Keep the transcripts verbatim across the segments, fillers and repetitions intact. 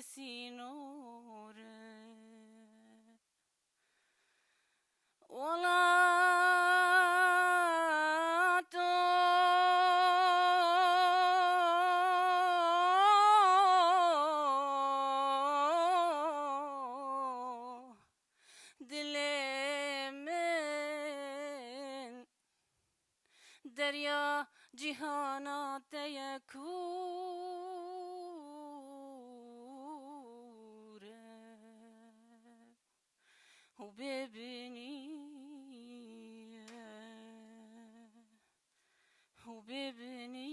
sînor e. Welato dilê min, derya cîhana te ye kûr e û bêbinî ye, û bêbinî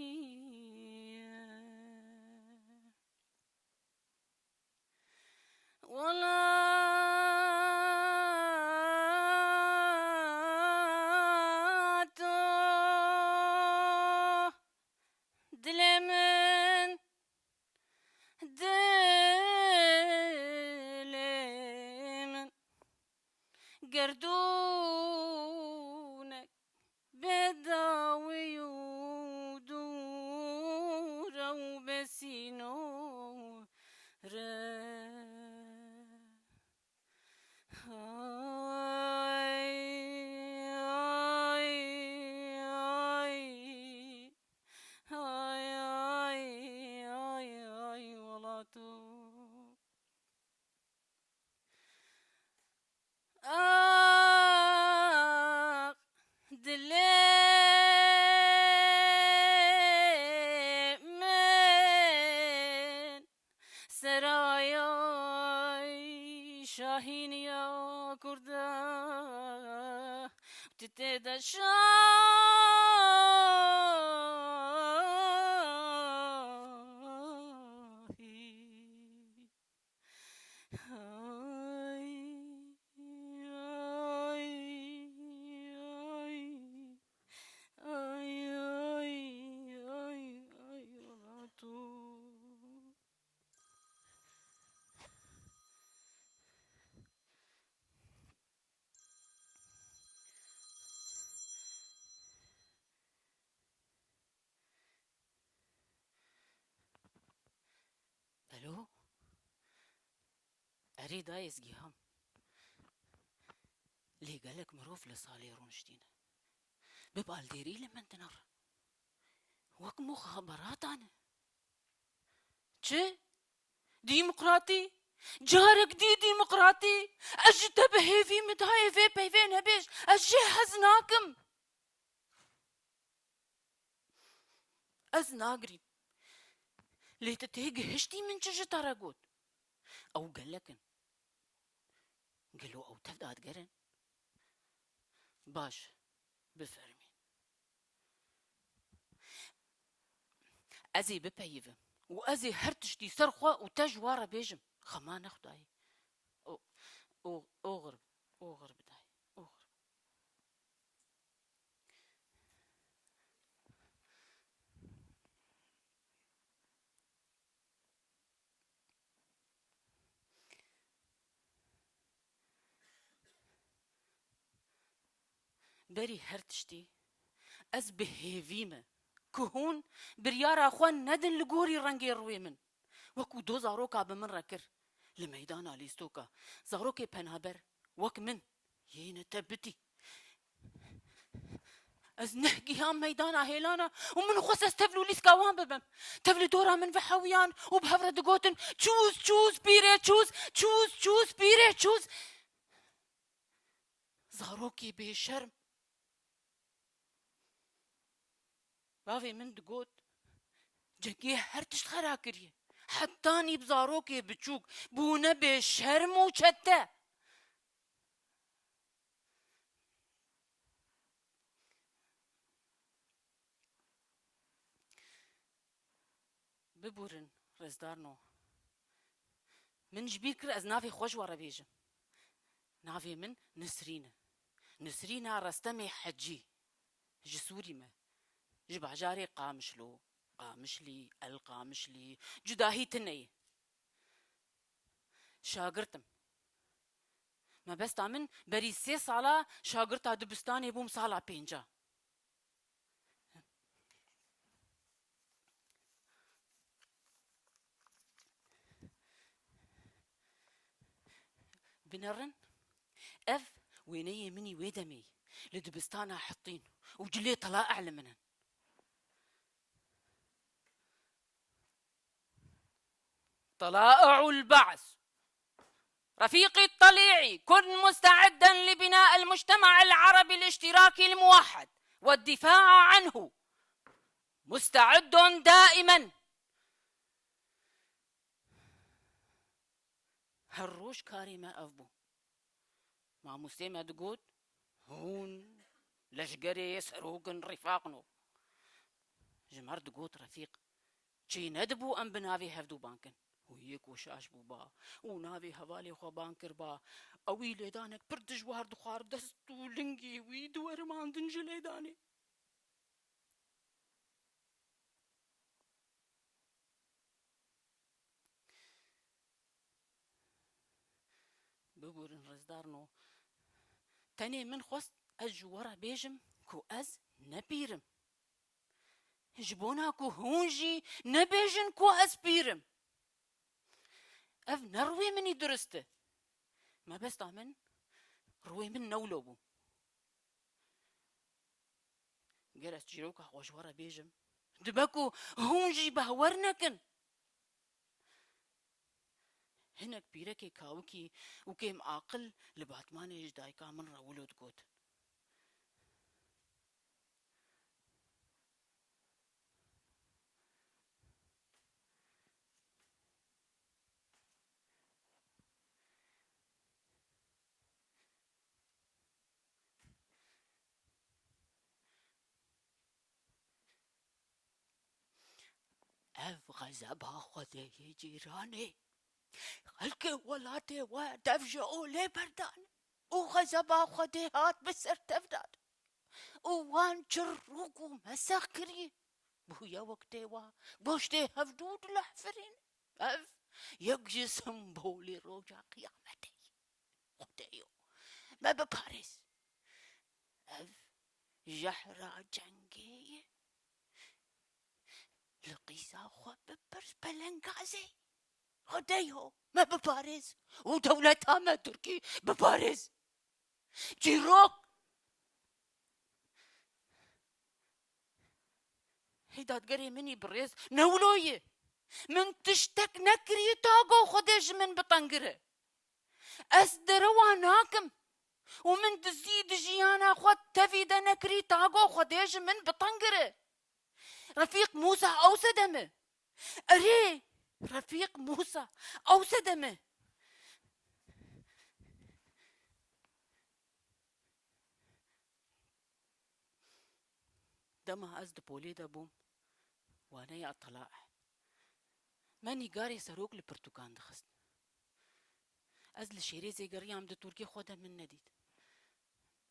ye. Welato dilê min, dilê min, gerdûnek bê dawî û dûr e û bê sînor e. Ay, ay, ay. Ay, ay, ay, ay, welato. Ax, dilê min, seraya şahîniya Kurd e, tu tê de şahî. Ay, ay, ay. Ay, ay, ay, ay, welato. Alo? Erê dayê, ez giham. Lê gelek mirov li salê rûniştîne. Bi baldêrî li min dinere. Wek muxaberatan e. Çi? Demokratî? Carek dî demokratî? Ez ji te bi hêvî min dayê vê peyvê nebêj. Ez jê hez nakim. Ez nagirîm. Lê tu têgihiştî min çi ji te re got? Ew gelek in. Gelo ew tev dadigerin? Baş, bifermî. Ez ê bipeyivim û ez ê her tiştî ser xwe û te ji wan re bêjim. Xema ne Xwedayê. O, o, oxir, oxir bi dayê. Oxir. Berî her tiştî, ez bi hêvî me ku hûn biryara xwe nedin li gorî rengê rûyê min. Wekû do zaroka bi min re kir li meydana lîstoka, zarokê penaber wek min yêne te bitî. Ez neh giham meydana hêlana û min xwest ez tev li lîska wan bibim. Tev li dora min vehewiyan û bi hev re digotin, "Çûz, çûz, pîrê çûz, çûz, çûz, pîrê çûz." Zarokê bêşerm. Bavê min digot, cengê her tişt xera kiriye. Hetanî bi zarokê biçûk bûne bêşerm û çete. Biborin, rêzdarno. Min ji bîr kir ez navê xwe ji we re bêjim. Navê min Nisrîn e. Nisrîna Restemê Hecî. Ji Sûrî me. Ji bajarê Qamişlo, Qamişlî, El Qamişlî, cudahî tune ye. Şagirt im. Mebesta min berî sê sala şagirta dibistanê bûm, sala pênca. binerin, ev wêneyê min î wê demê yî. Li dibistana Hitîn û cilê tela'a li min in. طلائع البعث. رفيقي الطليعي، كن مستعدا لبناء المجتمع العربي الاشتراكي الموحد والدفاع عنه. مستعد دائما. Her roj karê me ev bû. Mamostê me digot, hûn leşgerê serok in, rîfaqno. Ji me re digot, Refîq, çê nedibû em bi navê hevdû ban kin. Û yê ku şaş bû ba û navê hevalê xwe ban kir ba, ewî lêdanek pir dijwar dixwar, dest û lingê wî diwerimandin ji lêdanê. Biborin rêzdarno. Tenê min xwest ez ji we re bêjim ku ez ne pîr im. Ji bona ku hûn jî nebêjin ku ez pîr im. Ev ne rûyê min î durist e. Mebesta min, rûyê min ne wilo bû. Ger ez çîroka xwe ji we re bêjim, dibe ku hûn jî behwer nekin. Hinek pîrekê kawikî û kêm aqil li Batmanê ji dayika min re wilo digotin. Ev xezeba Xwedê yê cîranê. Xelkê welatê we dev ji olê berdan û xezeba Xwedê hat bi ser tevdan. Û wan çirrûk û mesex kirî. Bûye wek tê wa goştê hevdû dilehfirîn. Ev yek ji sembolê roja qiyametê ye. Xwedêyo, me biparêz. Ev jehra cengê ye. Li qîza xwe bipirs pelengazê. Xwedêyo, me biparêz û dewleta me Tirkî biparêz. Çîrok! Hey dadgerê min î birêz, ne wilo ye. Min tiştek nekiriye ta go Xwedê ji min bitengire. Ez derewa nakim û min dizî di jiyana xwe tevî de nekirî ta go Xwedê ji min bitengire. Refîq Mûsa ew sedem e. Erê, Refîq Mûsa ew sedem e. Dema ez di polê de bûm, waneya telaê. Me nîgarê serok li pirtûkan dixist. Ez li şêrêzê geriyam, di tûrkê xwe de min nedît.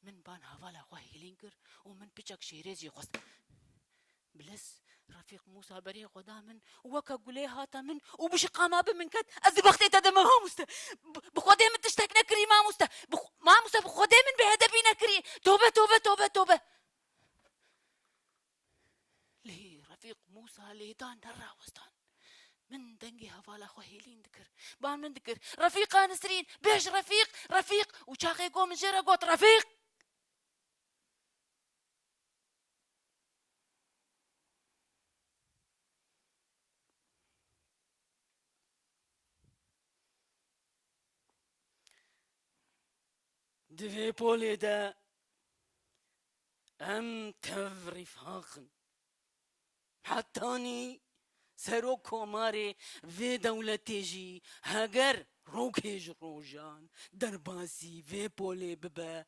Min ban hevala xwe hêlîn kir û min piçek şêrêzê xwest. Bilez Refîq Mûsa berê xwe da min û weke gulê hate min û bi şiqama bi min ket. Ez di bextê te de me mamoste. Bi, bi Xwedê min tiştek nekirî mamoste. Bi xwe, mamoste, bi Xwedê min bêedebî nekirî. Tobe, tobe, tobe, tobe. Lê Refîq Mûsa lêdan nerawestan. Min dengê hevala xwe hêlîn dikir. Ban min dikir, Refîqa Nisrîn, bêj Refîq, Refîq. Û çaxê ku min jê re got, Refîq! Di vê polê de em tev rîfaq in. Hetanî serok komarê vê dewletê jî heger rokê ji rojan derbasî vê polê bibe,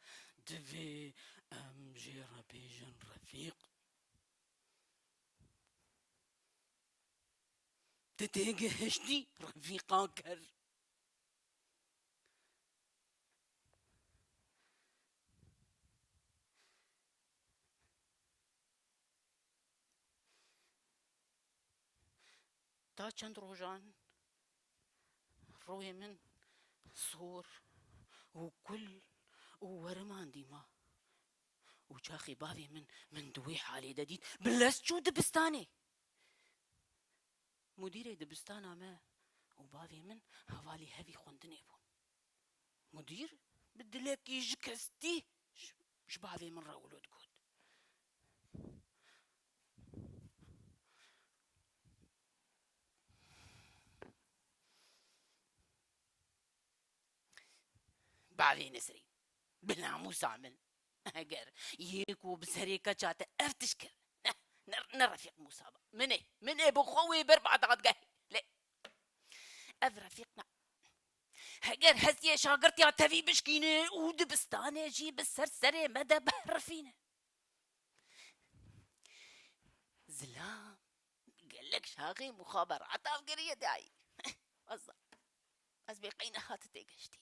divê em jê re bêjin Refîq. Tu têgihiştî Refîqa ker. Ta çend rojan rûyê min sor û kul û werimandî ma. Û çaxê bavê min, min di wê halê de dît, bi lez çû dibistanê. Mudîrê dibistana me û bavê min hevalî hevî xwendinê bûn. Mudîr bi dilekî şikestî ji, ji bavê min re wilo digot. Bavê Nesrîn, bi namûsa min, heger yê ku bi serê keça te ev tişt kir, ne, ne, ne Refîq Mûsa ba. Min ê, min ê bi xwe wê ber ba dadgehê. Lê ev Refîq ne. Heger hestiyê şagirtiya tevî bişkîne û dibistanê jî bi ser serê me de biherifîne. Zilam gelek şaxê muxaberata geriye dayî. Weza, ez bê qey nehat têgeştî.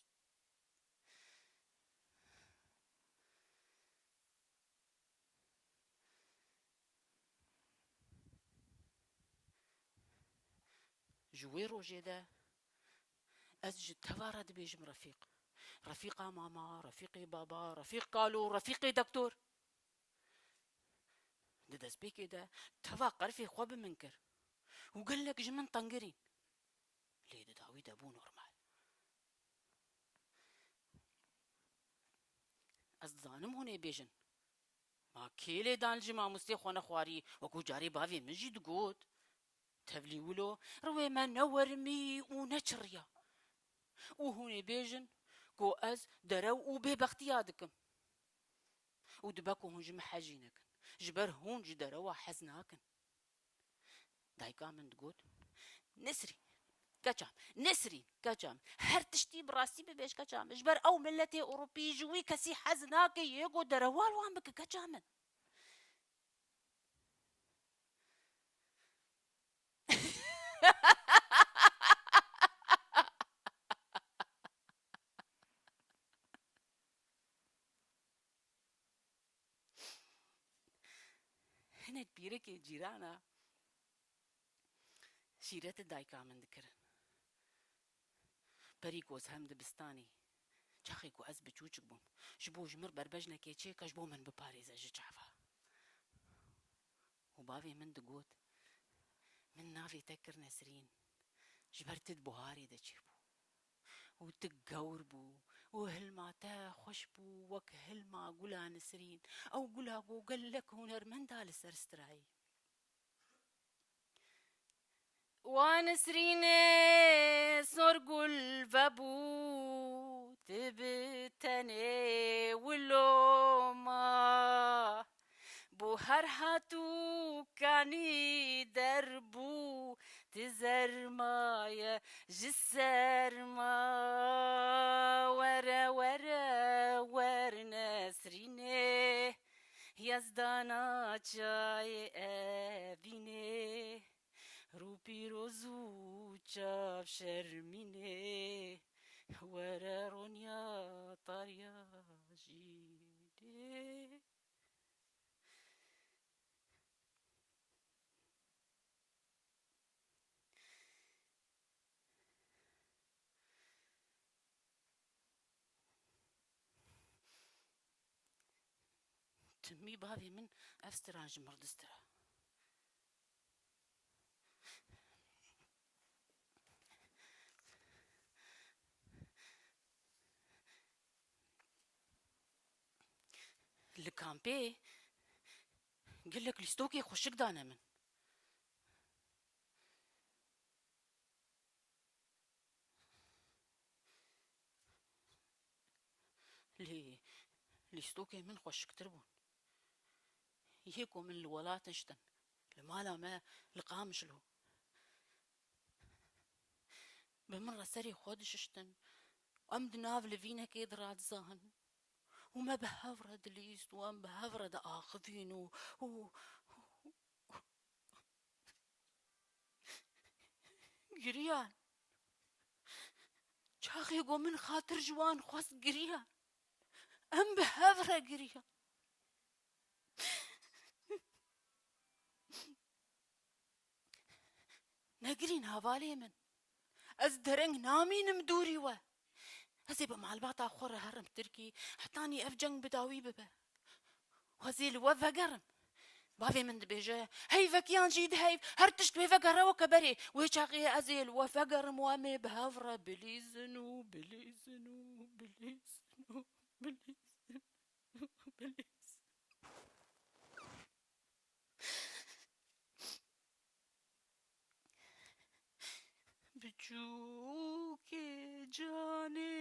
Ji wê rojê de ez ji teva re dibêjim Refîq. Refîqa mama, Refîqê baba, Refîq kalo, Refîqê doktor. Di destpêkê de teva qerfê xwe bi min kir û gelek ji min tengirîn. Lê di dawî de bû normal. Ez dizanim hûn ê bêjin, ma kê lê dan ji mamostê xwe nexwarî, wekû carê bavê min jî digot, tevlî wilo, riwê me ne wermî û ne çiriya. Û hûn ê bêjin ku ez derew û bêbextiya dikim. Û dibe ku hûn ji min hez jî nekin. Ji ber hûn ji derewa hez nakin. Dayika min digot, Nesrîn, keça min, Nesrîn, keça min, her tiştî bi rastî bibêj, keça min. Ji ber ew miletê Ewropî ji wî kesî hez nake yê ku derewa li wan bike, keça min. Hinek pîrekê cîrana şîretê dayika min dikirin. Berî ku ez hem dibistanî, çaxê ku ez biçûçik bûm, ji bo ji mir berbejnekê çêke ji bo min biparêze ji çava. Û bavê min digot, min navê te kir Nesrîn, ji ber tu di buharê de çêbû. Û tu gewr bû, û hilma te xweş bû, wek hilma gula Nesrîn, ew gula ku gelek hunermenda li ser strayî. Wa Nesrînê sorgul vebû, tu bi tenê wilo ma. Bû her hat û kanî derbû, tu zermaye ji ser ma. Were, were, wer Nesrînê, yezdana çayê evînê. Rû pîroz û çav şermînê, were ronya tariya jî dê. Timî bavê min ev stran ji mir distira. Li kampê gelek lîstokê xweşik dane min. Lê lîstokên min xweşiktir bûn. Yê ku min li welat niştin, li mala me li Qamişlo. Bi min re serê xwe dişiştin. Em di nav livînekê de radizahin. Û me bi hev re dilîst û em bi hev re diaxivîn û, û, Giriyan. Çaxê ku min xatir ji wan xwest, giriyan. Em bi hev re giriyan. Negirîn hevalê min. Ez dereng namînim dûrî we. Ez ê bi malbata xwe re herim Tirkî, hetanî ev ceng bi dawî bibe. Ez ê li we vegerim. Bavê min dibêje, heyvekiyan jî diheyv, her tişt wê vegere weke berê. Wê çaxê ez ê li we vegerim û em ê bi hev re bilîzin û bilîzin û bilîzin û bilîzin û bilîzin. Biçûkê canê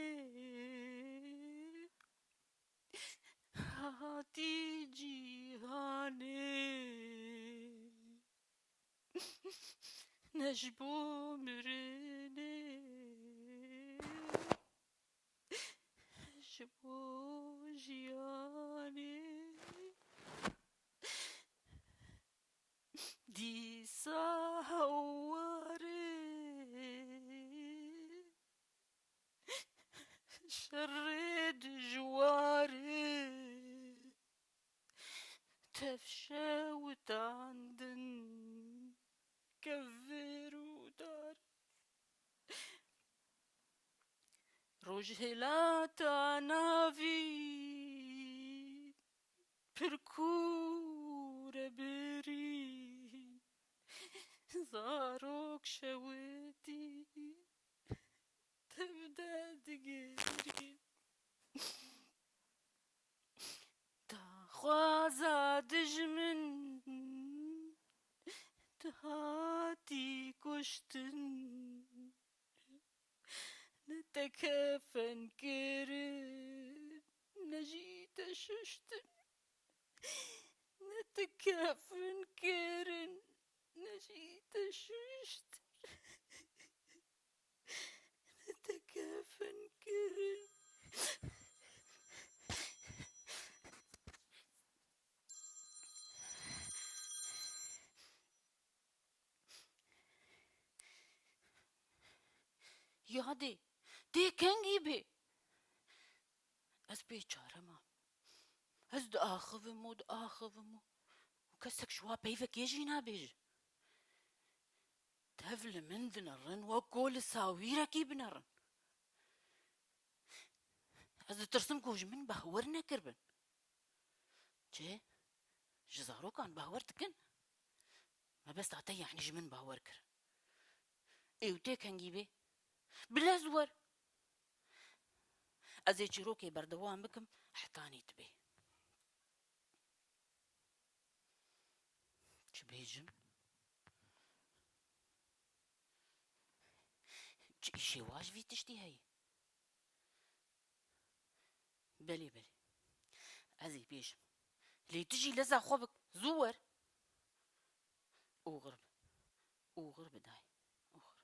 hatî cîhanê, ne ji bo mirinê, ji bo jiyanê. Dîsa hewar e, şerê dijwar e, tev şewitandin kevir û dar. Rojhilata navîn pir kûr e birîn, zarok şewitîn, tev de digirîn. Daxwaza dijmin dihatî kuştin, ne te kefen kirin, ne jî te şuştin. Ne te kefen kirin, ne jî te şuştin. Ne te kefen kirin. Ya dê, dê kengî bê. Ez bêçare mam. Ez diaxivim û diaxivim û, û kesek ji wa peyvekê jî nabêje. Tev li min dinerin, wek ku li sawîrekî binerin. Ez ditirsim ku ji min behwer nekiribin. Çi? Ji zarokan behwer dikin? Mebesta te, yanî ji min behwer kir. Ê û tê kengî bê? Bilez wer. Ez ê çîrokê berdewam bikim, heta nît bê. Çi bêjim? Çi îşê wa ji vî tiştî heye? Belê, belê. Ez ê bêjim. Lê tu jî leza xwe bik. Zû wer. Oxir bi. Oxir bi dayê. Oxir.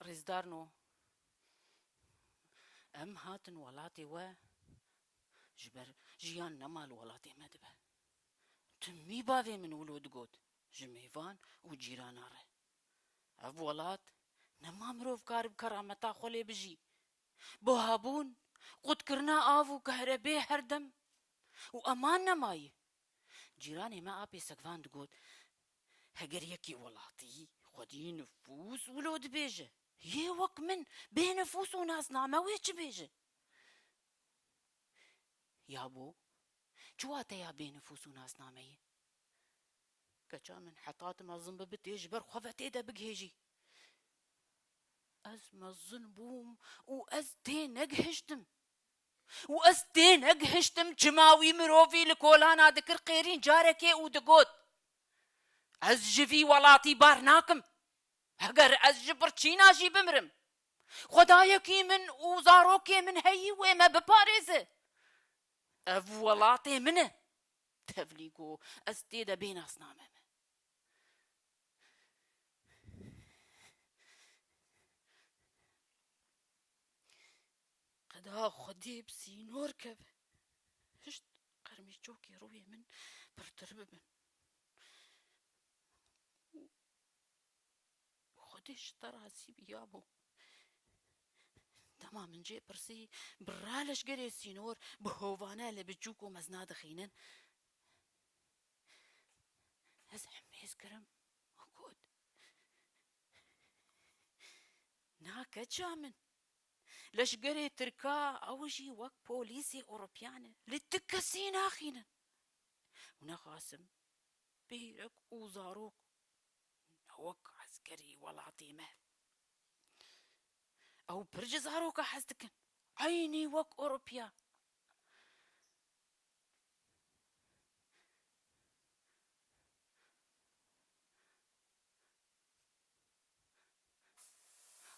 Rêzdarno, em hatin welatê we, ji ber jiyan nema li welatê me dibe. Timî bavê min wilo digot, ji mêvan û cîrana re. Ev welat nema mirov karibe kerameta xwe lê bijî. Buhabûn, qutkirina av û kehrebê her dem û eman nemayî. Cîranê me apê Sekvan digot, heger yekî welatî xwedî nifûs wilo dibêje, yê wek min bê nifûs û nasname wê çi bêje? Yabo, çi wateya bê nifûs û nasnameyê? Keça min, heta tu mezin bibî, tê ji ber xwe ve tê de bigihêjî. Ez mezin bûm û ez tê negihiştim. Û ez tê negihiştim çima wî mirovî li kolana dikir qêrîn carekê û digot, ez ji vî welatî bar nakim. Heger ez ji birçîna jî bimirim, Xwedayekî min û zarokê min heyî wê me biparêze. Ev welatê min e. Tevlî ku ez tê de bê nasname me. Qeda Xwedê bi sînor keve. Hişt qermîçokê rûyê min pirtir bibin. Xwedê ji te razî bî yabo. Dema min jê pirsî, bi ra leşgerê sînor, bi hovane li biçûk û mezna dixînin, Ez hemêz kirim û got, "Na keça min, leşgerê Tirka ew jî wek polîsê Ewropiyan e, li ti kesî naxînin. Û nexasim pîrek û zarok, ne wek eskerî welatê me. Ew pir ji zaroka hez dikin, eynî wek Ewropiyan."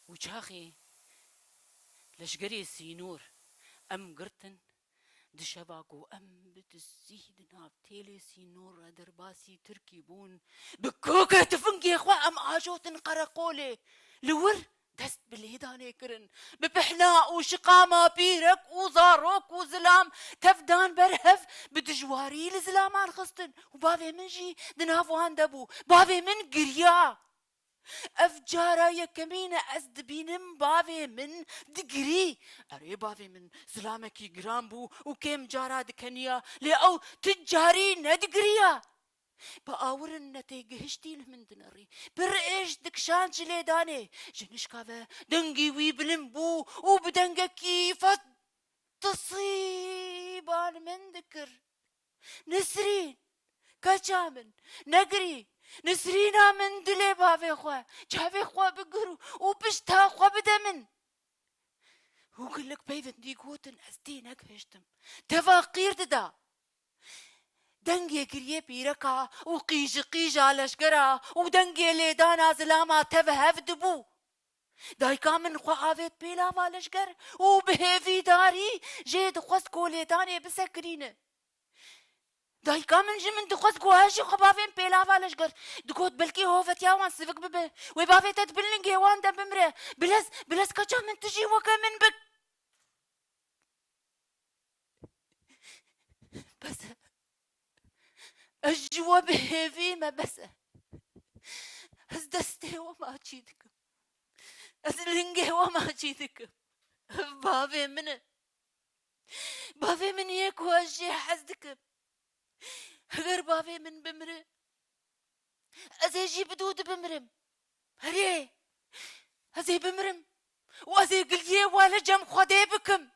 Û çaxê leşgerê sînor em girtin, di şeva ku em bi dizî di nav têlê sînor re derbasî Tirkî bûn, bi kokê tifingê xwe em ajotin qereqolê. Li wir dest bi lêdanê kirin. Bi pehna û şiqama pîrek û zarok û zilam tev dan ber hev, bi dijwarî li zilaman xistin û bavê min jî di nav wan de bû. Bavê min giriya. Ev cara yekemîn e ez dibînim bavê min digirî. Erê, bavê min zilamekî giran bû û kêm cara dikeniya, lê ew ti carî nedigiriya. Bi awirin netêgihiştî li min dinerî. Pir êş dikişand ji lêdanê. Ji nişka ve dengî wî bilind bû û bi dengekî fetisî ban min dikir. "Nisrîn, keça min, negirî. Nisrîna min, dilê bavê xwe, çavê xwe bigir û pişta xwe bide min." Û gelek peyvendî gotin, ez tênegihiştim. Teva qîr dida. Dengê giriyê pîreka û qîji qîja leşgera û dengê lêdana zilama tev hev dibû. Dayika min xwe avêt pêlava leşger û bi hêvîdarî jê dixwest ku lêdanê bisekinîne. Dayika min ji min dixwest ku ez jî xwe bavêm pêlava leşger. Digot, "Belkî hovetiya wan sivik bibe. Wê bavê te di bin lingê wan de bimire. Bilez, bilez keça min, tu jî weke min bik." Bes e. Ez ji we bi hêvî me, bes e. Ez destê we maçî dikim. Ez lingê we maçî dikim. Ev bavê min e. Bavê min yê ku ez jê hez dikim. Heger bavê min bimire, ez ê jî bi dû de bimirim. Herê, ez ê bimirim û ez ê giliyê we li cem Xwedê bikim.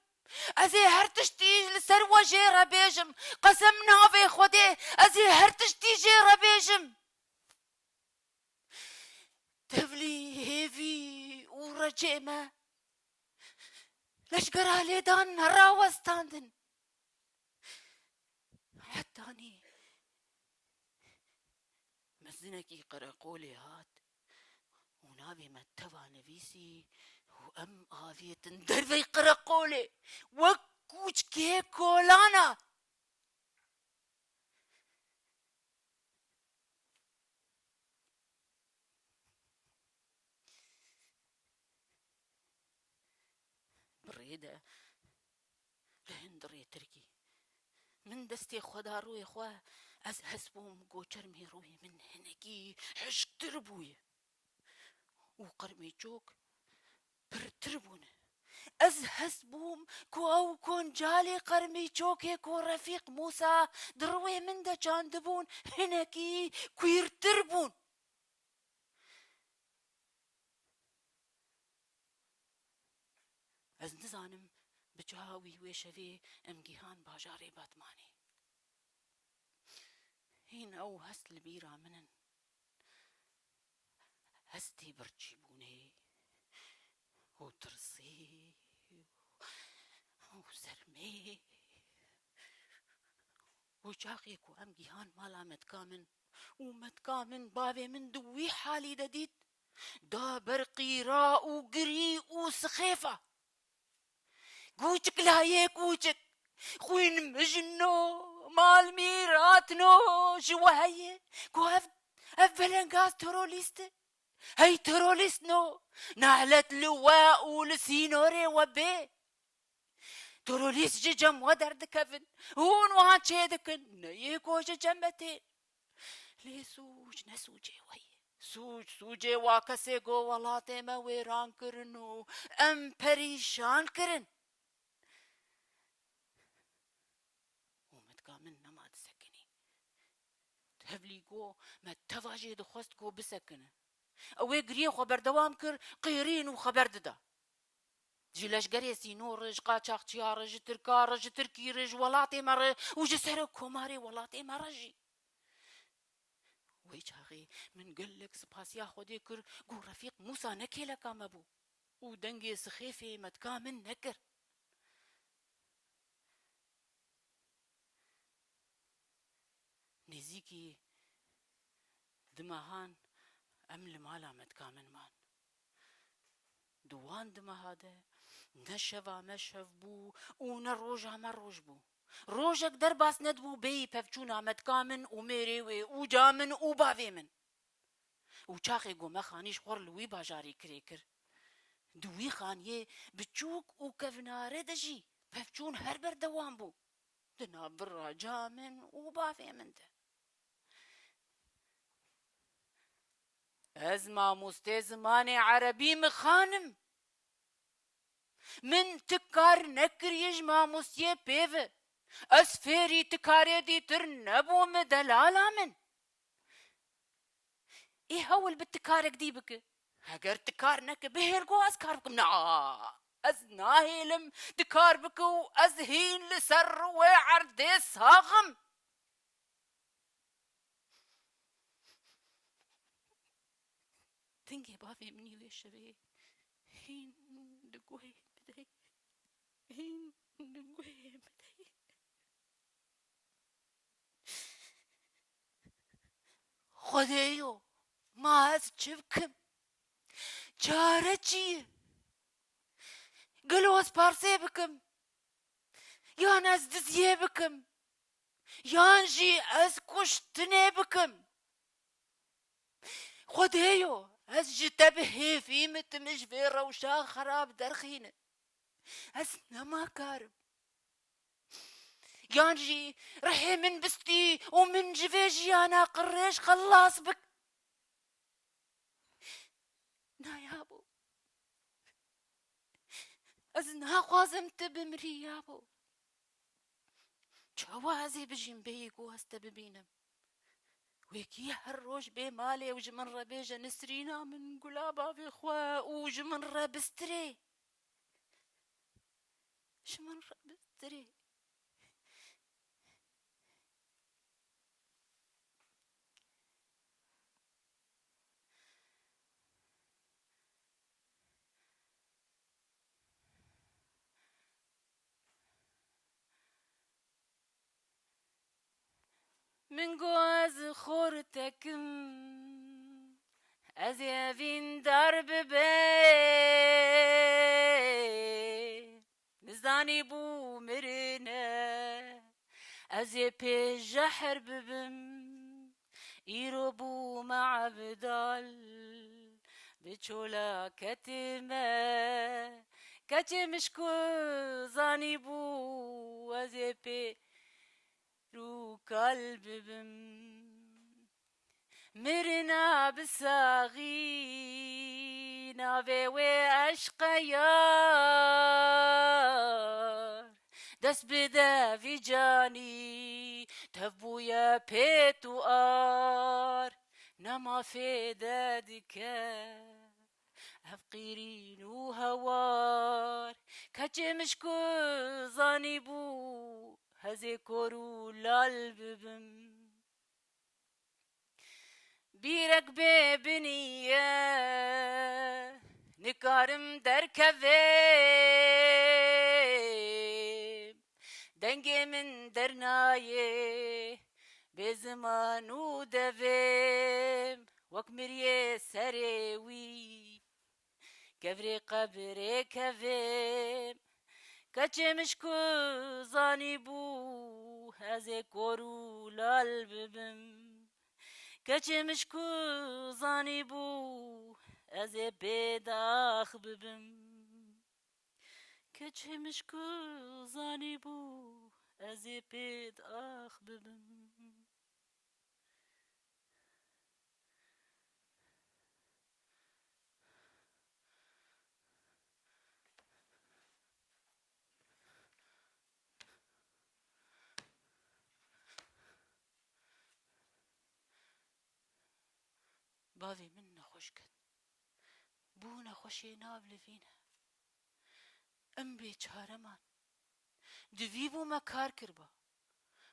Ez ê her tiştî li ser we jê re bêjim. Qesem navê Xwedê, ez ê her tiştî jê re bêjim. Tevlî hêvî û recê me leşgera lêdan nerawestandin. Hetanî mezinekî qereqolê hat û navê me teva nivîsî û em avêtin dervey qereqolê wek kûçkê kolana. Bi rê de li hundirê Tirkî. Min destê xwe da rûyê xwe, ez hes bûm ku çermê rûyê min hinekî hişktir bûye û qirmîçok pirtir bûne. Ez hes bûm ku ew koncalê qirmîçokê ku Refîq Mûsa di rûyê min de çandibûn, hinekî kwîrtir bûn. Ez nizanim bi çawa wî wê şevê em gihan bajarê Batmanê. Hîn ew hest li bîra min in. Hestî birçîbûnê û tirsî û sermê. Û çaxê ku em gihan mala metka min û metka min bavê min di wî halî de dît, da ber qîra û girî û sixêfa. Kûçik layê kûçik, xwîn mijno, mal mîratno ji we heye ku ev, ev belengaz terorîst e. Hey terorîst no, nehlet li we û li sînorê we bê. Terorîst ji cem we derdikevin, hûn wan çêdikin, ne yê ku ji cem me tên. Lê sûc ne sûcê we ye. Sûc, sûcê wa kesê ku welatê me wêran kirin û em perîşan kirin. Û metka min nema disekinî. Tevlî got, me teva jê dixwest ku bisekine. Ew ê giriyê xwe berdewam kir, qêrîn û xeber dida. Ji leşgerê sînor re, ji qaçaxçiya re, ji tirka re, ji tirkî re, ji welatê me re û ji serokkomarê welatê me re jî. Wê çaxê min gelek spasiya Xwedê kir ku Refîq Mûsa ne kêleka me bû û dengê sixêfê metka min nekir. Nêzîkî di mehan em li mala metka min man. Di wan di meha de ne şeva me şev bû û ne roja me roj bû. Rojek derbas nedibû bêyî pevçûna metka min û mêrê wê û ca min û bavê min. Û çaxê ku me xanî ji xwe re li wî bajarî kirê kir, di wî xaniyê biçûk û kevnare de jî pevçûn her berdewam bû. Di navbira ca min û bavê min de. Ez mamostê zimanê erebî mixan im. Min ti kar nekiriye ji mamostiyê pê ve. Ez fêrî ti karê dîtir nebûme delala min. Ê hewl bi ti karek dî bike. Heger ti kar neke, bihêl ku ez kar bikim. Na, ez nahêlim ti kar bike û ez hîn li ser wê erdê sax im. Dengê bavê min î wê şevê hîn li guhê min de ye. Hîn li guhê min de ye. Xwedêyo, ma ez çi bikim? Çare çi ye? Gelo ez parsê bikim? Yan ez diziyê bikim? Yan jî ez kuştinê bikim? Xwedêyo, ez ji te bi hêvî me, tu min ji vê rewşa xerab derxîne. Ez nema kar im. Yan jî rihê min bistî û min ji vê jiyana qirêj xelas bik. Na yabo. Ez naxwazim tu bimirî yabo. Çawa ez ê bijîm bêyî ku ez te bibînim? Wekî her roj bê malê û ji min re bêje Nisrîna min, gula bavê xwe û ji min re bistirê. Ji min re bistirê. Min got ez xortek im, ez ê evîndar bibim. Nizanîbû mirine, ez ê pê jehr bibim. Îro bûme evdal, bi çola ketime. Keçê mişko zanîbû, ez ê pê rûkal bibim. Mirina bi saxî navê wê eşqe yar. Dest bide vî canî, tev bûye pêt û ar. Nema fêde dike ev qîrîn û hewar. Keçê mişko zanîbû, ez ê kor û lal bibim. Bîrek bê binî ye, nikarim derkevêm. Dengê min dernayê, bê ziman û devêm. Wek miriyê serê wî, kevirê qebirê kevêm. Keçê mişko zanîbû, ez ê kor û lal bibim. Keçê mişko zanîbû, ez ê bêdax bibim. Keçê mişko zanîbû, ez ê bêdax bibim. Bavê min nexweş ket. Bû nexweşê nav livîne. Em bêçare man. Divî bû me kar kirba.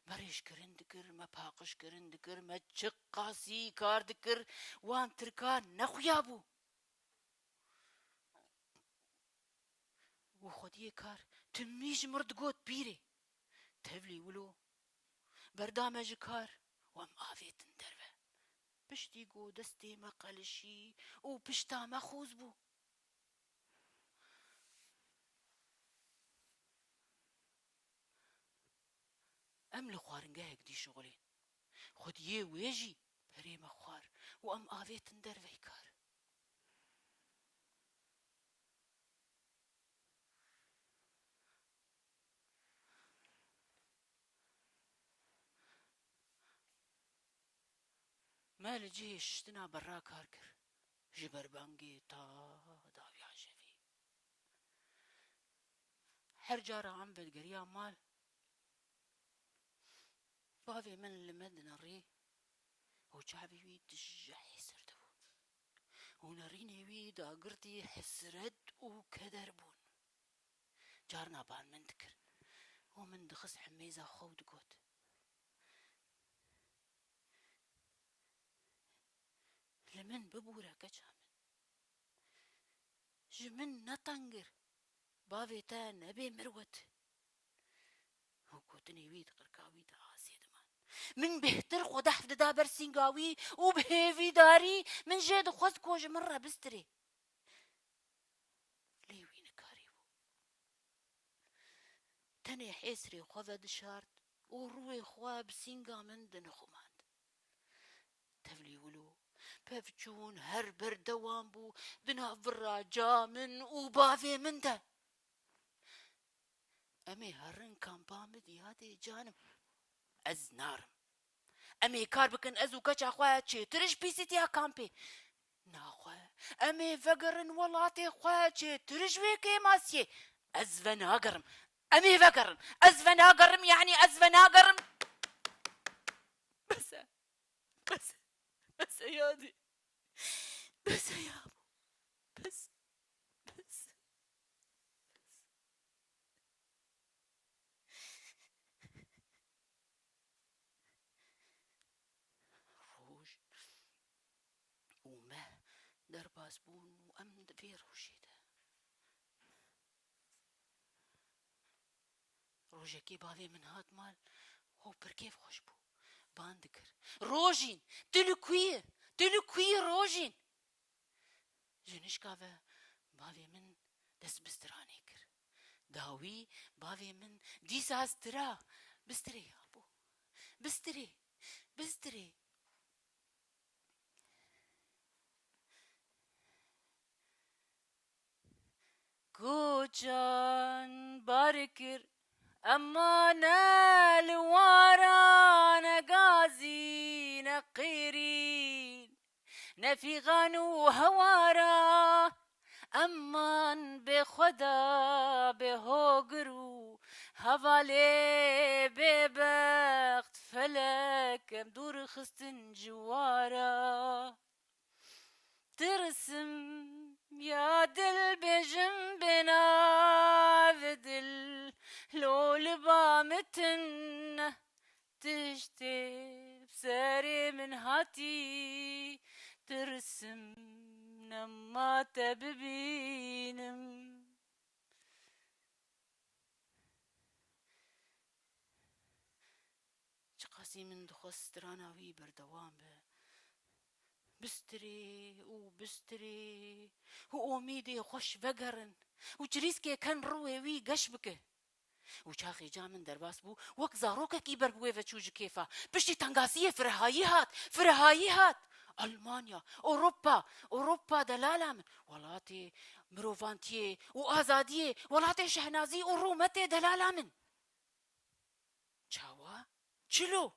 Me rêjkirin dikir, me paqijkirin dikir, me çiqasî kar dikir, wan tirka nexuyabû. Û xwediyê kar timî ji mir digot pîrê. Tevlî wilo berda me ji kar û em avêtin derve. Piştî ku destê me qelişî û pişta me xûz bû. Em li xwaringehek dî şixulên. Xwediyê wê jî berê me xwar û em avêtin dervey kar. Me li cihê şiştina berra kar kir. Ji berbangê ta dawiya şevê. Her cara em vedigeriya mal, bavê min li me dinerî û çavê wî tije hêsir dibûn û nerînê wî dagirtî hesret û keder bûn. Carna ban min dikir û min dixist hemêza xwe û digot, "Li min bibûre keça min. Ji min netengir, bavê te nebê mirwet." Û gotinê wî di qirka wî de asê diman. Min bêhtir xwe dehf dida ber sînga wî û bi hêvîdarî min jê dixwest ku ji min re bistirê. Lê wî nikarîbû. Tenê hêsrê xwe vedişart û rûyê xwe bi sînga min dinixumand. Tevlî wilo pevçûn her berdewam bû di nav viraca min û bavê min de. Em ê herin kampa min diyadê canim. Ez narim. Em ê kar bikin ez û keça xwe çêtir ji pîsîtiya kampê. Naxwe. Em ê vegerin welatê xwe çêtir ji wê kêmasiyê. Ez venagerim. Em ê vegerin. Ez venagerim, yanî ez venagerim. Bes e. Bes e. Bes e yadî. Bes e yabo. Bes. Bes. Roj û meh derbas bûn û em di vê rojê de. Rojekê bavê min hat mal û pir kêfxweş bû. Ban dikir. Rojîn, tu li ku yî? Tu li ku yî Rojîn? Ji nişka ve bavê min dest bi stiranê kir. Dawî bavê min dîsa stira. Bistirê yabo. Bistirê. Bistirê. Koçan bar kir, emma ne li wara, ne gazî, ne qêrîn, ne fîxan û hewara. Eman bê xwe da, bê hogir û hevalê bêbext, felek em dûr xistin ji wara. Tirsim ya dil bêjim bê nav dil, lo li ba min tune. Tiştê bi serê min hatî, tirsim nema te bibînim. Çiqasî min dixwest strana wî berdewam be. Bistirê û bistirê û omîdê xweş vegerin û çirîskê ken rûyê wî geş bike. Û çaxê ca min derbas bû, wek zarokekî ber bi wê ve çû ji kêfa. Piştî tengasiyê firehayî hat, firehayî hat. Almanya, Ewropa, Ewropa delala min. Welatê mirovantiyê û azadiyê, welatê şehnazî û rûmetê delala min. Çawa? Çilo?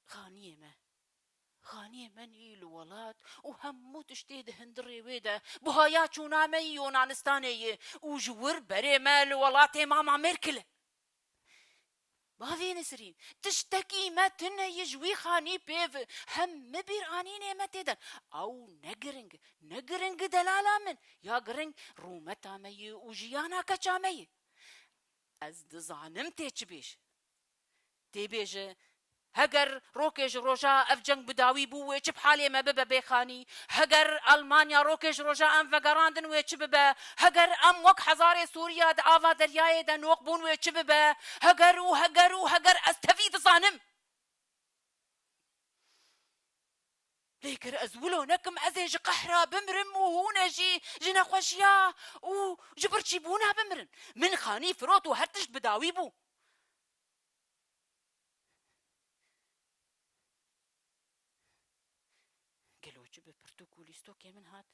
Xaniyê me. Xaniyê me nî li welat û hemû tiştê di hundirê wê de buhaya çûna me yî Yunanistanê ye û ji wir berê me li welatê mama Merkel e. Bavê Nisrîn, tiştekî me tune ye ji wî xanî pê ve. Hemî bîranînê me tê de. Ew ne giring, ne giring delala min. Ya giring rûmeta me ye û jiyana keça me ye. Ez dizanim tê çi bêje. Tê bêje, heger rokê ji roja ev ceng bi dawî bû, wê çi bi halê me bibe bê xanî? Heger Almanya rokê ji roja em vegerandin, wê çi bibe? Heger em wek hezarê Sûriya di ava deryayê de noq bûn, wê çi bibe? Heger û heger û heger, ez tevî dizanim. Lê ger ez wilo nekim, ez ê ji qehra bimirim û hûn ê jî ji nexweşiya û ji birçîbûna bimirin. Min xanî firot û her tişt bi dawî bû. Gelo çi bi pirtûk û lîstokê min hat?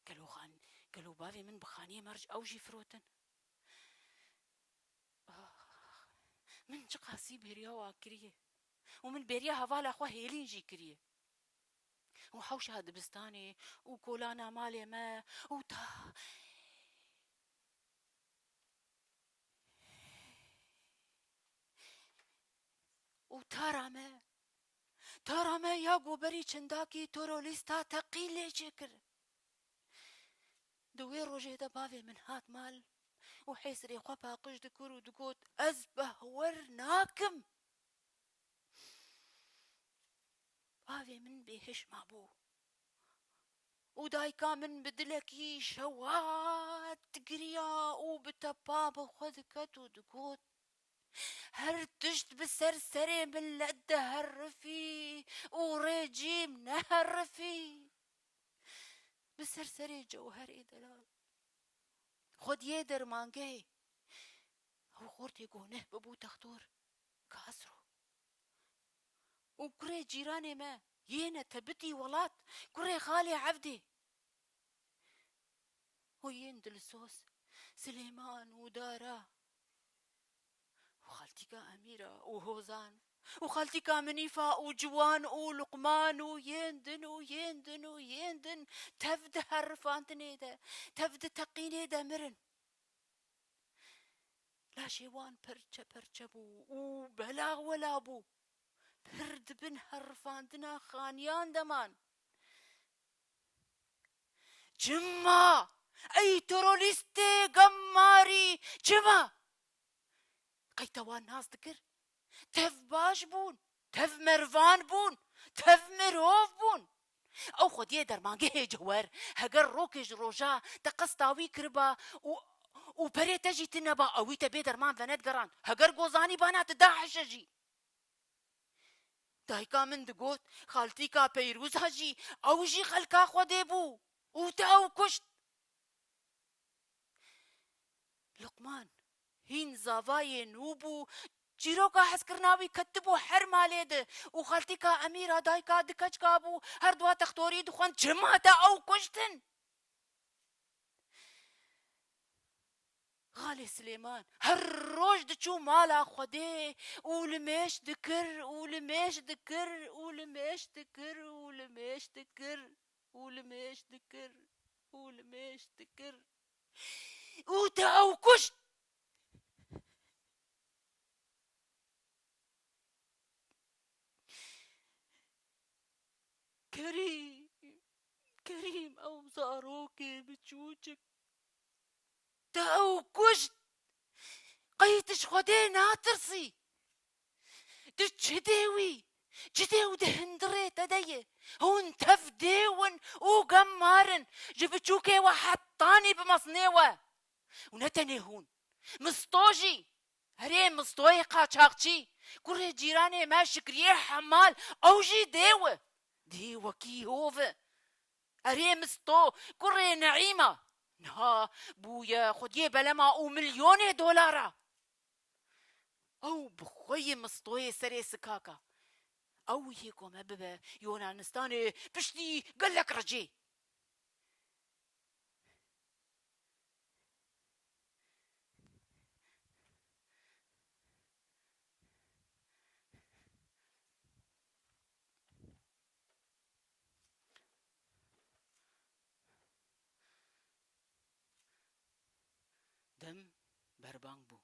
Gelo xan-, gelo bavê min bi xaniyê me re ew jî firotin? Ax, min çiqasî bêriya wan kiriye û min bêriya hevala xwe Hêlîn jî kiriye. Û hewşa dibistanê û kolana malê me û ta-, û tara me, tara me ya goberî çindakî torolîsta teqîn lê çêkir. Di wê rojê de bavê min hat mal û hêsirê xwe paqij dikir û digot, "Ez behwer nakim." Bavê min bêhiş mabû. Û dayika min bi dilekî şewat digiriya û bi tepa bi xwe diket û digot, "Her tişt bi ser serê milet diherifî û rêcîm neherifî." Bi ser serê cewherê delal. Xwediyê dermangehê. Ew xortê goneh bibû textor Kasro. Û kurê cîranê me, yêne tebitî welat, kurê xalê Evdê. Û yên dilsoz, Silêman û Dara. Û xaltîka Emîra û Hozan. Û xaltîka Minîfa û Ciwan û Luqman û yên din û yên din û yên din tev di herifandinê de, tev di teqînê de mirin. Laşê wan perçe perçe bû û bela wela bû. Pir di bin herifandina xaniyan de man. Çima? Ey terorîstê gemmarî, çima? Qey te wan nas dikir? Tev baş bûn, tev mervan bûn, tev mirov bûn. Ew xwediyê dermangehê Cewher, heger rokê ji roja te qesta wî kiriba û, û perê te jî tune ba, ewî te bê derman venedigerand. Heger ku zanîbana tu DAIŞ e jî. Dayika min digot, xaltîka Peyrûza jî, ew jî xelka Xwedê bû û te ew kuşt. Luqman hîn zavayê nû bû, çîroka hezkirina wî ketibû her malê de û xaltîka Emîra dayika du keçika bû, her dua textorî dixwend, çima te ew kuştin? Xalê Silêman her roj diçû mala Xwedê û limêş dikir û limêş dikir û limêş dikir û limêş dikir û limêş dikir û limêş dikir û te ew kuşt. Kerîm, Kerîm, ew zarokê biçûçik. Te ew kuşt. Qey tu ji Xwedê natirsî? Tu çi dê wî? Çi dê û di hundirê te de ye? Hûn tev dêw in û gemmar in. Ji biçûkê we hetanî bi mezinê we. Û ne tenê hûn. Misto jî. Erê Mistoyê qaçaxçî, kurê cîranê me Şikriyê Hemal, ew jî dêw e. Dê wekî hov e. Erê Misto, kurê Neîma, niha bûye xwediyê belema û milyonê dolara. Ew bi xwe yê Mistoyê serê sikaka. Ew yê ku me bibe Yonanistanê piştî gelek recê. Dem berbang bû.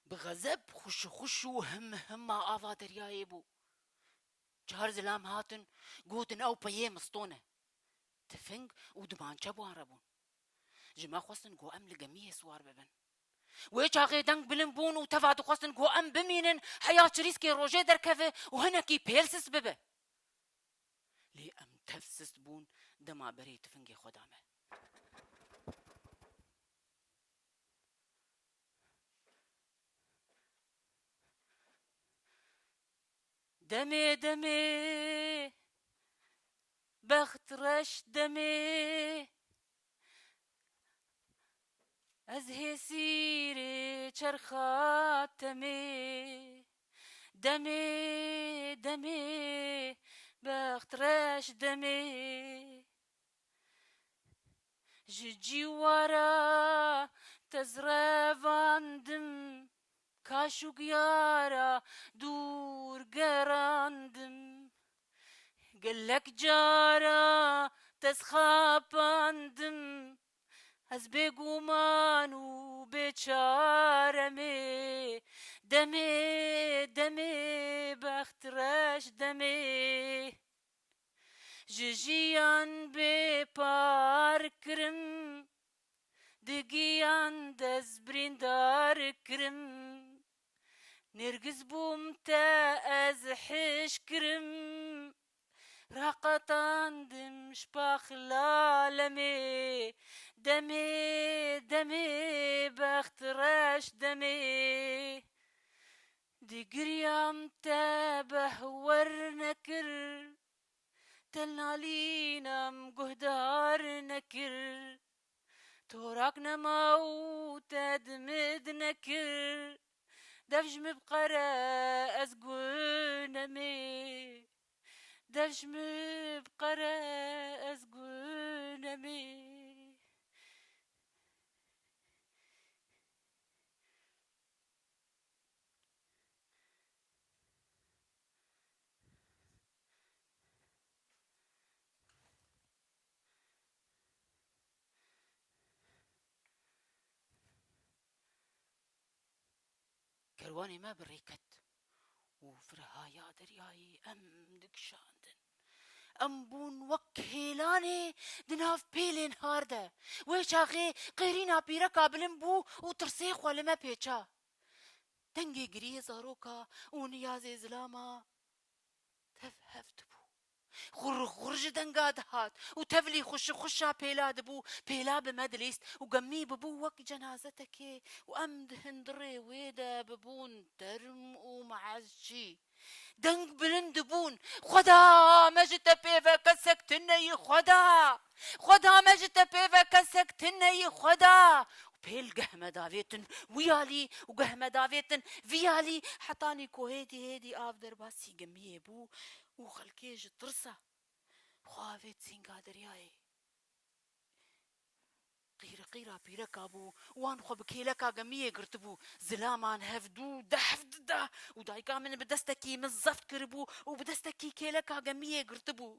Bi xezeb xuşixuş û him hima ava deryayê bû. Çar zilam hatin, gotin ew peyê miston e. Tifing û dimançe bi wan re bûn. Ji me xwestin ku em li gemiyê siwar bibin. Wê çaxê deng bilind bûn û teva dixwestin ku em bimînin, heya çirîskê rojê derkeve û hinekî pêl sis bibe. Lê em tev sist bûn dema berê tifingê xwe da me. Demê demê, bext reş demê, ez hêsîrê çerxa temê. Demê demê, bext reş demê. Ji cîwara tezrevandim, kaş û giyara dûr gerandim. Gelek cara tezxapandim, ez bêguman û bêçare me. Demê demê, bext reş demê. Ji jiyan bê par kirim, di giyan dest birîndar kirim. Nêrgiz bûm te ez hiş kirim, raqetandim ji paxla lemê. Demê demê, bext reş demê. Digiriyam te behwer nekir, te nalînam guhdar nekir. Torak nema û te dimid nekir. Dev ji min biqere ez gunemê. Dev ji min biqere ez gunemê. Kerwanê me bi rê ket û vir haya deryayê em dikişandin. Em bûn wek hêlanê di nav pêlên har de. Wê çaxê qêrîna pîreka bilind bû û tirsê xwe li me pêça. Dengê giriyê zaroka û niyazê zilama tev hev dibû. Xur xur ji denga dihat û tevlî xuşi xuşa pêla dibû, pêla bi me dilîst û gemî bibû wek cenazetekê û em di hundirê wê de bibûn term û meezçî. Deng bilind dibûn, Xweda me ji te pê ve kesek tune yî, Xweda! Xweda me ji te pê ve kesek tune yî, Xweda! Û pêl geh me davêtin wî alî û geh me davêtin vî alî, hetanî ku hêdî hêdî av derbasî gemiyê bû û xelkê ji tirsa xwe avêt sînga deryayê. Qîreqîra pîreka bû, wan xwe bi kêleka gemiyê girtibû, zilaman hevdû dehf dida û dayika min bi destekî min zeft kiribû û bi destekî kêleka gemiyê girtibû.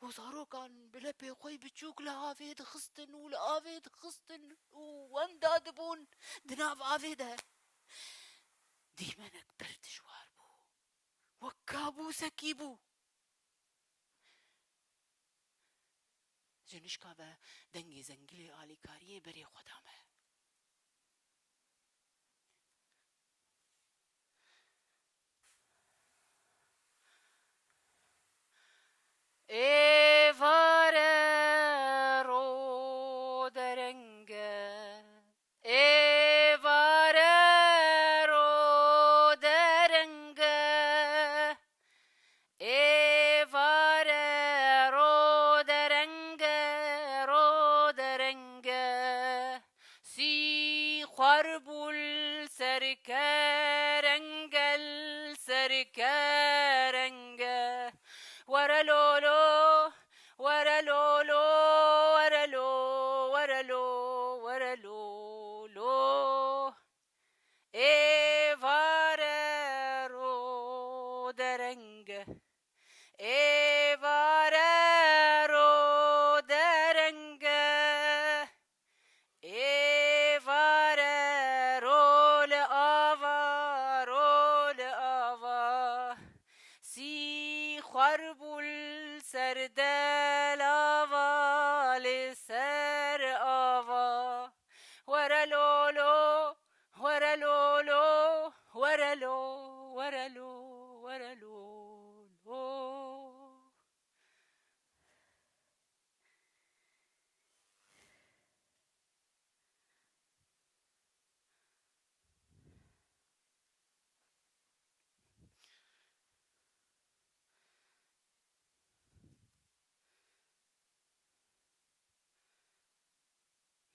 Û zarokan bi lepê xwe yî biçûk li avê dixistin û li avê dixistin û wenda dibûn di nav avê de. Dîmenek pir dijwar bû. Wek kabûsekî bû. Ji nişka ve dengê zengilê alîkariyê berê xwe da me. Êvare ro dereng e. Êvare ro dereng e. Êvare ro dereng e, ro dereng e. Sî xwar bûl serke rengel serke reng e. Were lolo, were lolo, were lo, were lo, were lolo. Êvare ro dereng e. Êvare ro dereng e. Êvare ro li Xwar bû li ser delava, li ser ava. Were lolo, were lolo, were lo, were lo, were lolo.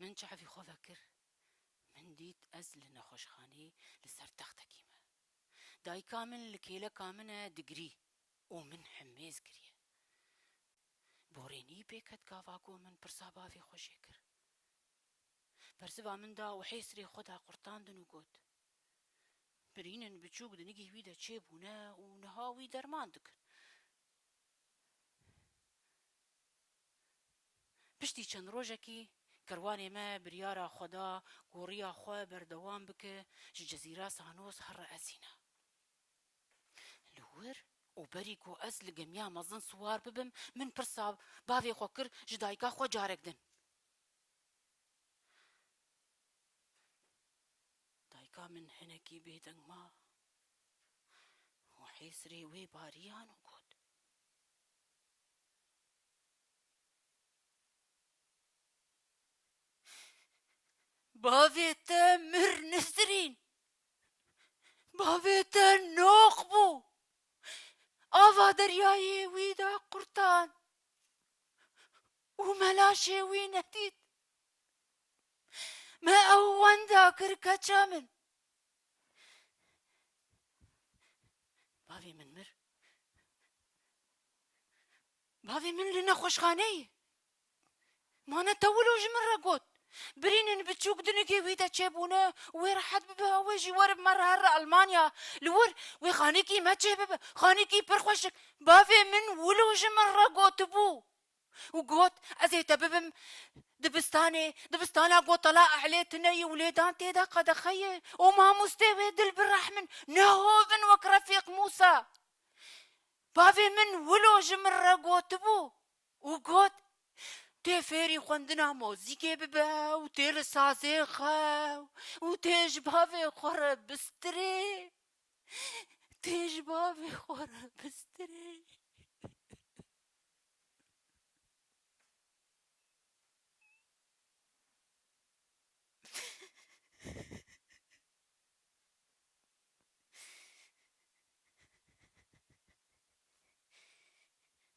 Min çavî xwe vekir. Min dît ez li nexweşxaneyê li ser textekî me. Dayika min li kêleka min e digirî û min himêz kiriye. Borênî pê ket gava ku min pirsa bavê xwe jê kir. Bersiva min da û hêsirê xwe da qurtandin û got, "Birînin biçûk di nigî wî de çêbûne û niha wî derman dikin." Piştî çend rojekî kerwanê me biryara xwe da ku riya xwe berdewam bike, ji Cezîra Sanos here Esîna. Li wir û berî ku ez li gemiya mezin siwar bibim, min pirsa bavê xwe kir ji dayika xwe carek din. Dayika min hinekî bêdeng ma û hêsirê wê bariyan û got, "Bavê te mir Nisrîn. Bavê te noq bû. Ava deryayê wî de qurtan û me laşê wî nedît. Me ew wenda kir keça min." Bavê min mir. Bavê min li nexweşxaneyê. Mane te wilo ji min re got, "Birînin biçûk di nigê wî de çêbûne, wê rehet bibe, ew ê jî were bi me re here Almanya. Li wir wê xanîkî me çê bibe, xanîkî pir xweşik." Bavê min wilo ji min re gotibû û got, "Ez ê te bibim dibistanê, dibistana ku tala ehlê tune ye û lêdan tê de qedexe ye û mamostê wê Dilbir Rehmin ne hovin wek Refîq Mûsa." Bavê min wilo ji min re gotibû û got, "Tê fêrî xwendina mozîkê bibe û tê li sazê xew û tê ji bavê xwe re bistirê. Tê ji bavê xwe re bistirê."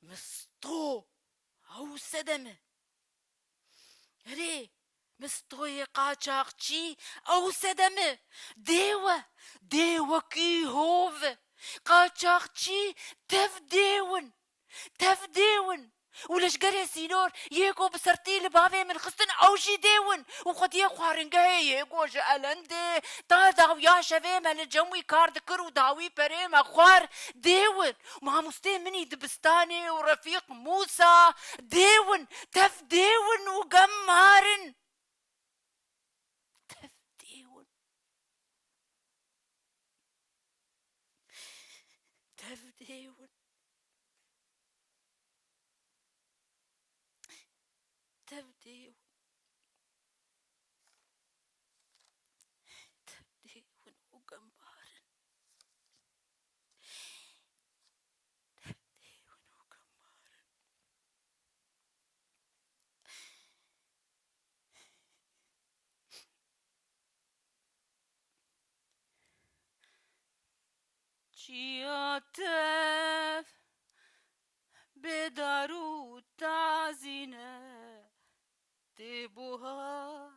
Misto, ew sedem e. Erê, mistoyê qaçaxçî, ew sedem e. Dêw e, dêwekî hov e. Qaçaxçî tev dêw in. Tev dêw in. Û leşgerê sînor yê ku bi sertî li bavê min xistin, ew jî dêw in. Û xwediyê xwaringehê yê ku ji elendê ta dawiya şevê me li cem wî kar dikir û dawî perê me xwar, dêw in. Mamostê min î dibistanê û Refîq Mûsa, dêw in. Tev dêw in û gemar in. Tev dêw in. Tev dêw in. Tev dêw in. Tev dêw in û gemar in. Tev dêw in û gemar in. Çiya tev bê dar û tazî ne, tê buhar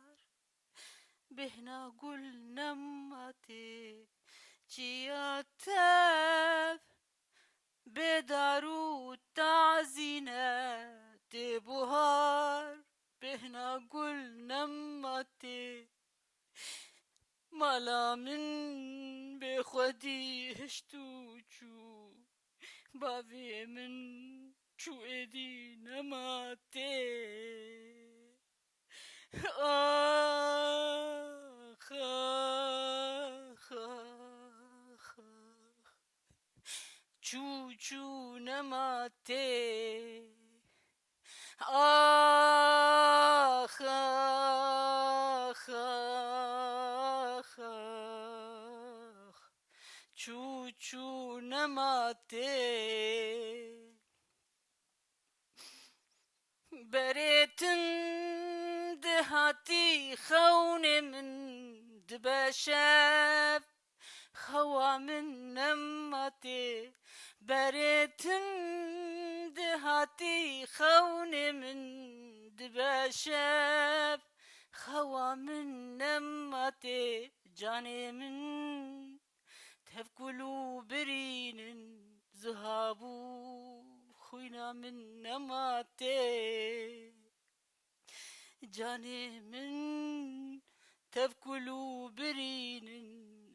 bêhna gul nema tê. Çiya tev bê dar û tazî ne, tê buhar bêhna gul nema tê. Mala min bê xwedî hişt û çû, bavê min çû êdî nema tê. Ax, ax, ax, ax. Çû çû nema tê. Ax, ax, ax, ax. Çû çû nema tê. Berê tim dihatî xewnê min dibe şev, xewa min nema tê. Berê tim dihatî xewnê min dibe şev, xewa min nema tê. Canê min tevkul û birînin zihabû, xwîna min nema tê. Canê min tevkul û birînin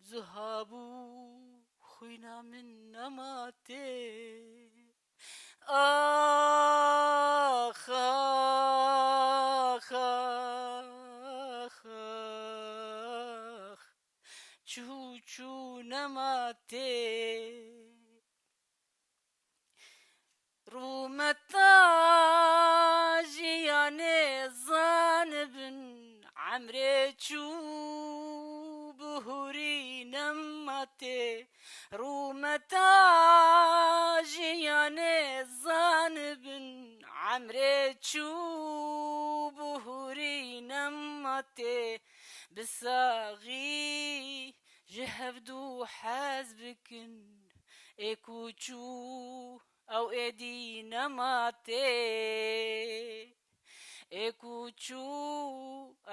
zihabû, xwîna min nema tê. Ax, ax, ax, ax. Çû çû nema tê. Rûmeta jiyanê zanibin, emrê çû bihurî nema tê. Rûmeta jiyanê zanibin, emrê çû bihurî nema tê. Bi saxî ji hevdû hez bikin, ê ku çû ew êdî nema tê. Ê ku çû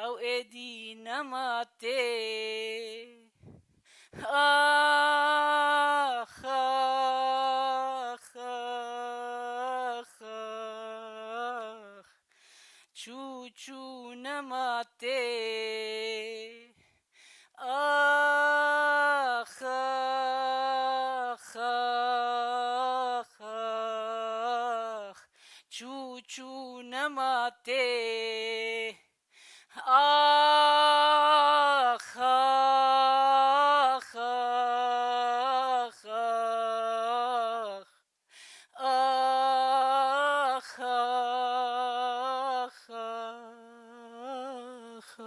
ew êdî nema tê. Ax, ax, ax, ax. Çû çû nema tê. Ax, ax, ax, ax. Çû çû nema tê. Ax, ax, ax, ax. Ax, ax, ax, ax.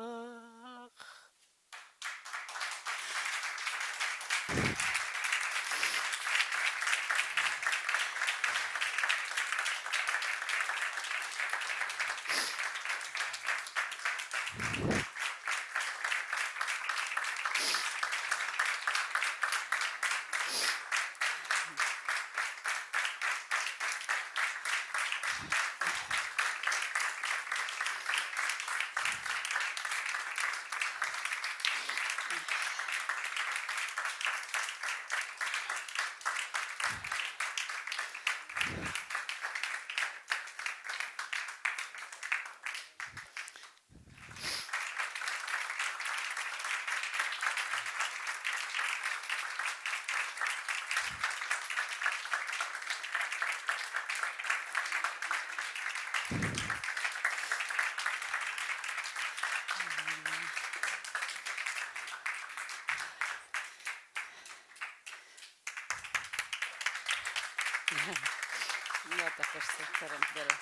Ya te xweş ser kerem, kerem.